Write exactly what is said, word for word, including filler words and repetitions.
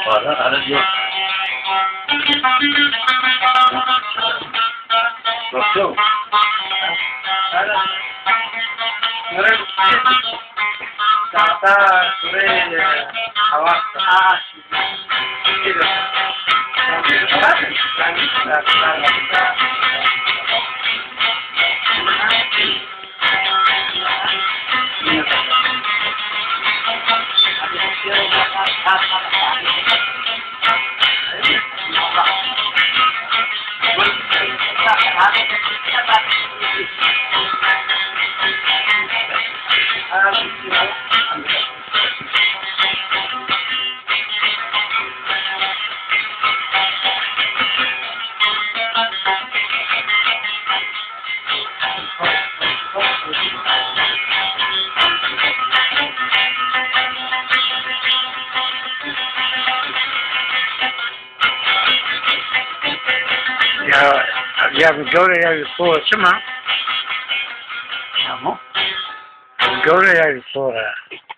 Ora, ora, Dios. Doctor. Tata, sure, awa, ah, Ya, ya mi goro ya mi fo chima. Amo. Goro ya mi fo ra.